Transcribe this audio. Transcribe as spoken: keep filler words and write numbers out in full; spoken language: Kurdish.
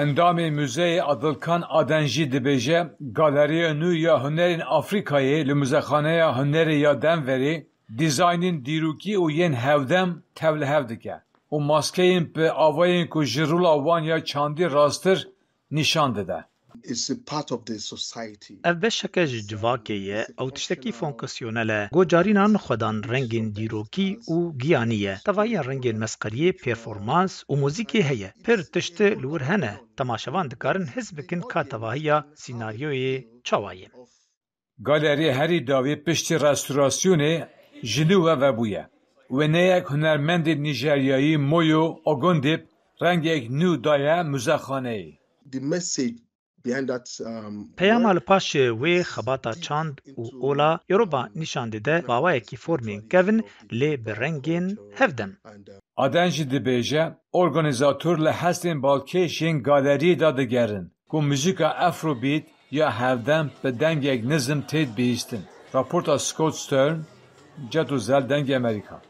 Endamê Muzeyê Adilkan Aden jî dibêje, galeriya nû ya hunerên Afrîkayê li Muzexaneya Hunerê ya Denverê dîzaynên dîrokî û yên hevdem tevlihev dike û maskeyên bi avayên ku ji rûla wan ya çandî rastir nîşan dide. It's a part of the society. Ev beşeke ji civakê ye, ew tiştekî fonksiyonel e. Gocarînan xwedan rengên dîrokî û giyanî ye. Tevahiyên rengên mesqeriyê, performans û muzîkê heye. Pir tişt li wir hene. Temaşevan dikarin his bikin ka tevahiya sînaryoyê çawa ye. Galerî herî dawî piştî restorasyonê ji nû ve vebûye. Wêneyek hunermendê Nîjeryayî Moyo Ogundip rengek nû daye muzexaneyê. The message behind that um, Peyama work li paş wê xebata çand û ola Europa nîşan dide bawayekî formên kevn lê bi rengên hevdem. and uh, Aden jî dibêje, organîzator li hestên balkêş yên galeriyê de digerin ku muzîka Afrobeat ya hevdem bi dengek nizm têt bihîstin. Raporta Scott Stern, Ceto Zel, Dengê Amerîka.